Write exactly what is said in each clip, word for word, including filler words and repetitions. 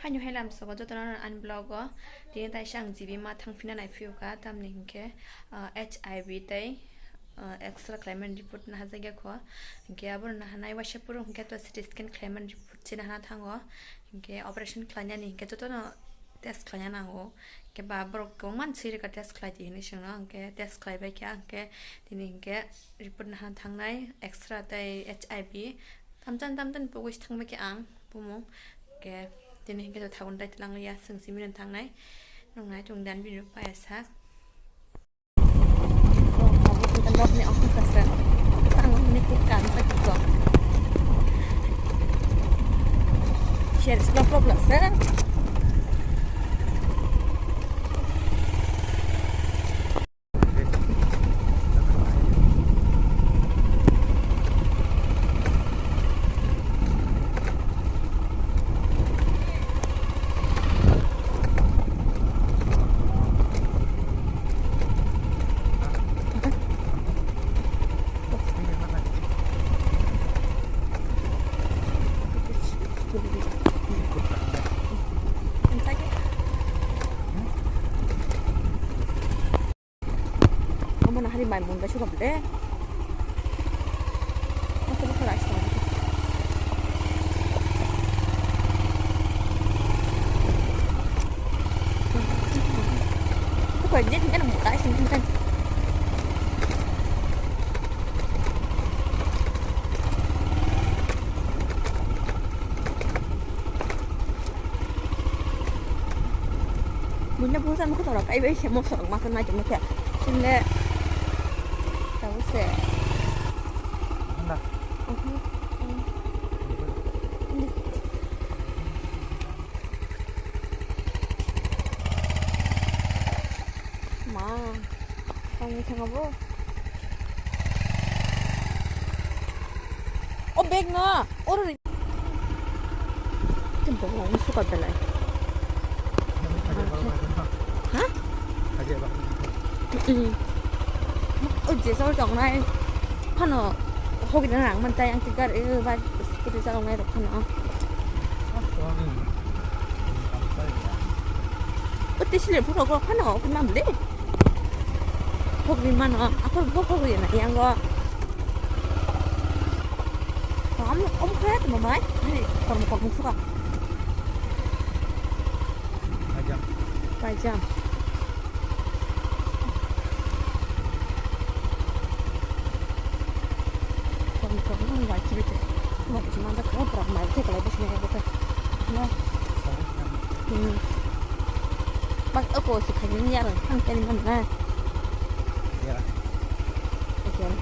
Ani hai lamsogo jotono ani vlog o tini taisa ang G B ma thangphina naiphiyokha, tamni hinkhe, ah, H I V tei, ah, extra khlaimani report naharjakya kho. Hinkhe abono naharnai waisa phuru hinkhe to C T scan khlaimani report se naharna thango. Hinkhe operation khlainani hinkhe jotono test khlaina nango. Hinkhe ba borok kwbangma swi rwkha test khlaidi hinwi swngno, hinkhe test khlaibaikha, hinkhe tini hinkhe report naharna thangnai extra tei H I V. Tamchan tamchan pogwi se thangbaikha ang bumung. Hinkhe tini hinkhe to thagun tai tlangliya, chwng simi thangnai. Nung nai tong dan bini paya sak. Nokni okho kaisa. Ang nokni kuk kansa kuk. Share sila problem sa. Omo na hari mai munda suka bole. Masa basa rice na. Bukan dia tinggal muda sini kan. Bunya bungsa mukha torok ai bai se mosok masa nai tongma khe. Sinde. Tabo se. Handa. Mhm. Ma. Ang thang abo. O bag no. Oro ri. Tei bwkha ang suka belai. Ha? Mm. O je chol tongnai phano hogri na nang man tai ang tigar e ba scooty chalok nai rok phano. O tei sile phano ko phano ko mam le. Hogri mano akhor bo hogri na yang go. Om, om khaya tongma mai. Hai, kormo kormo suka. Paijam. Paijam. Kormo kormo nang bai kibi te. Mo kibi manda ko prak mai te kalai bus ne ko te. Na. Hmm. Bak ako si khani ni yar, hang kani man na. Ya. Again.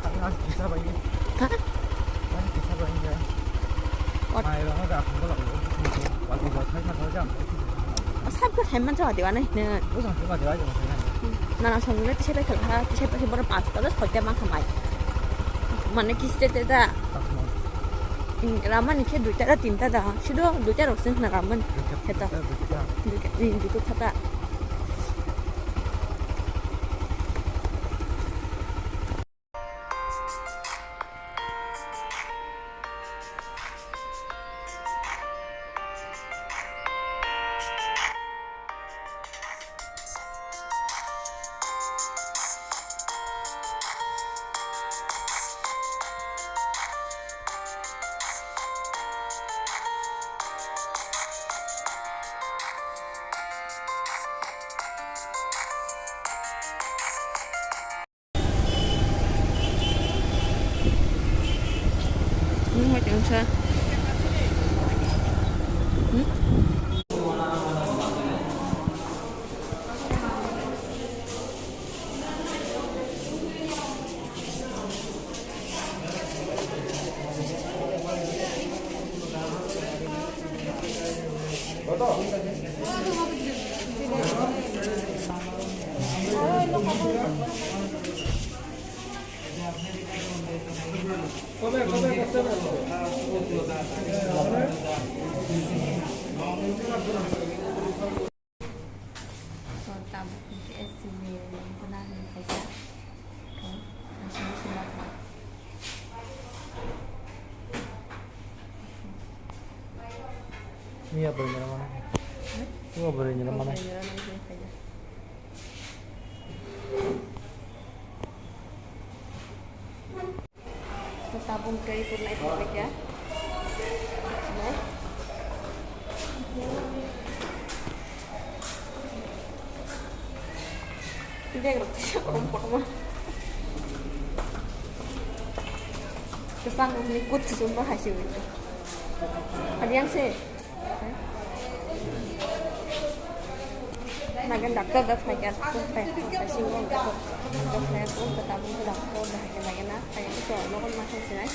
Ang ang kisa ba ini. Ha? Ang kisa ba ini. What? Mai ba ma da khang ba lo. Wa di ba khai na ba jam. Sab ko thai man cha de wa nai ne. Bo jam ko ba de wa jam khai na. Na na song le tise ba khala ha, tise ba ki bor pas ta da soi ta ma khamai. Mane kiste te da. Pas mo. Ramani khe duita da tinta da. Sido duita rok sing na raman. Duita, heta. Duita, duita. Duita, ni duita thata. Nung mai tong sa. Hmm? So, tabuk hwnkhe S C ni gwnang ni khaisa. Washing machine o thang Iya, bro, nyala mana? Iya, bro, nyala mana? Tabung kai pun naik kerja. Bag rok tisa kom kotorma. Kesang ni kut sumba hasil itu. Ada yang sih. Nagen doctor da phai kha, phai kha, phai singo doctor phai kha, doctor da phai kha, nagen na phai kha, so nogon ma thang sinai.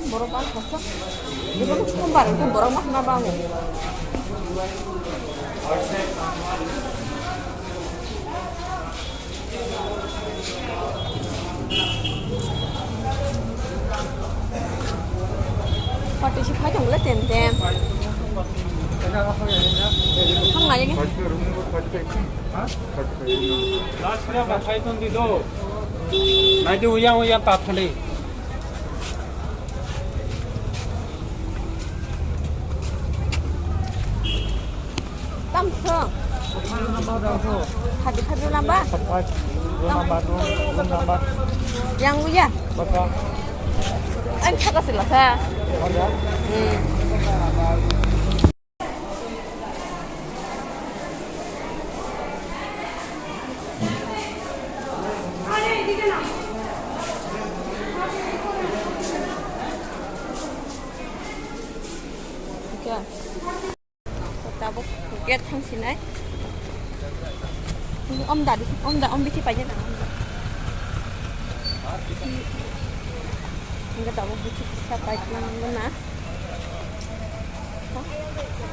Borok ba koso. Borok ma khna bango. Pati si phai thang le tem tem. Thang ngai ge. Last round, five twenty do. Nai di uyang uyang ta thali. Tam song. Hadi hadi namba. Yang uya. Ang saka sila sa. Hmm. Tabuk gate thang sinai. Om dadi, om da, om bithi paina na. Hingke tabuk bithi kisa paina na.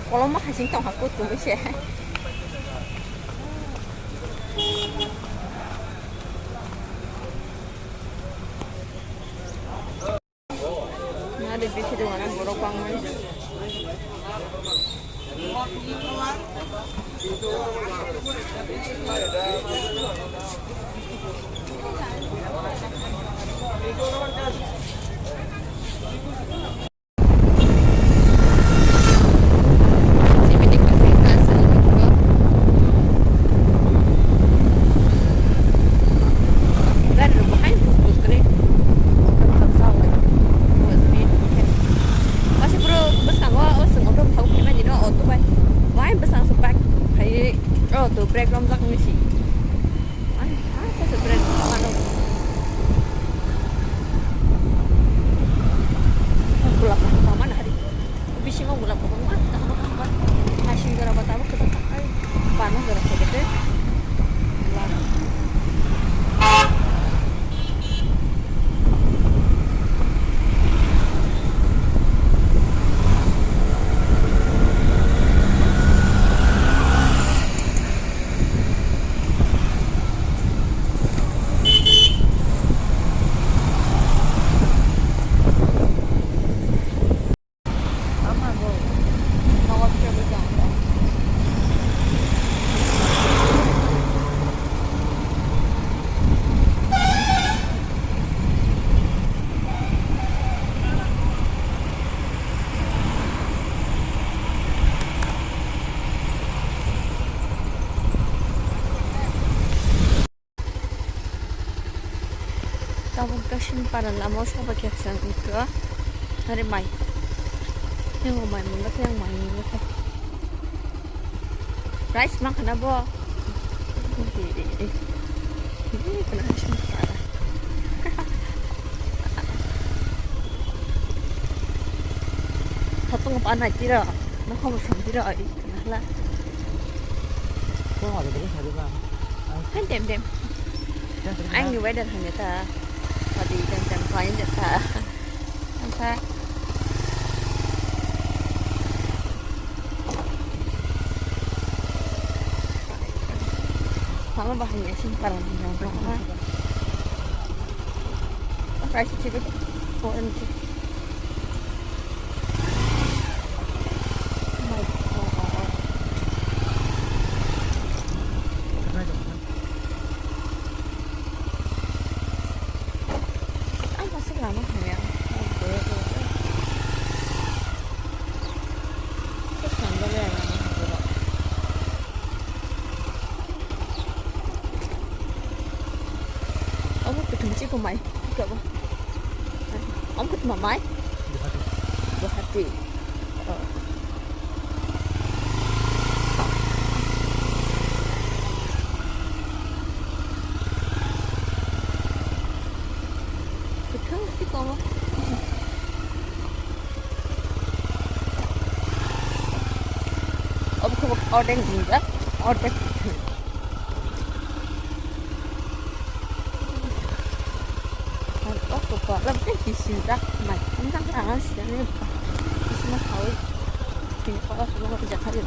Kolom ma hasing tong ha kutung se. Nari bithi dong ana borok bangmani. Gari rok bo hai bus bus kwrwi. Masih bro bwskango o chwng auto thok phaimani no auto bai. Wai bwsang se bike phaiwi auto brake romjak wngwi si. Ai ha se brake romjak. Gulap kaham kaham hari. Bisingo gulap kaham kaham kaham. Hai sing jora bata bo kwchak. Bana jora khaikhe tei. Tabuk Kasim para lama o soba khe chwng wngkha. Are mai. Yang mai mungkha, yang mai mungkha. Rice mankha na bo. Ih, ih, ih. Ih, kena Kasim para. Hatung pa nai tira. Nakhong sam tira. Nahla. Kung ada dulu sari bang. Hai dem dem. Ang ni weather hanya ta. Padi dem dem kain dem ta. Angka. Mama bahan ya sih parang yang berapa? Apa sih sih? Kau nanti. Chiko mai, iko bo. Om kut ma mai? Guwahati. Oh. Kwthang si komo. Obo khe ordek wngjak, ordek. Obo khe kisil jak, mai wngkha ang siyani. Kisima sawi. Tini kok aswk no jakhali.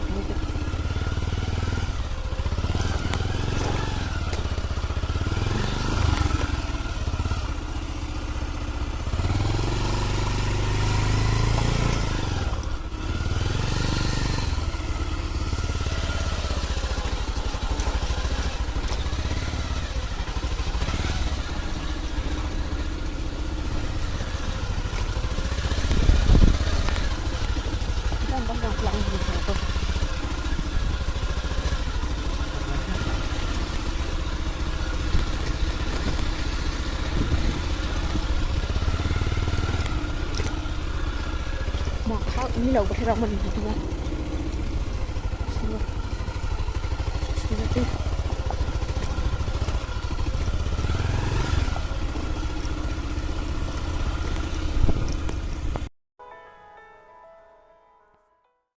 Mokha uni rok bwthai rok mani.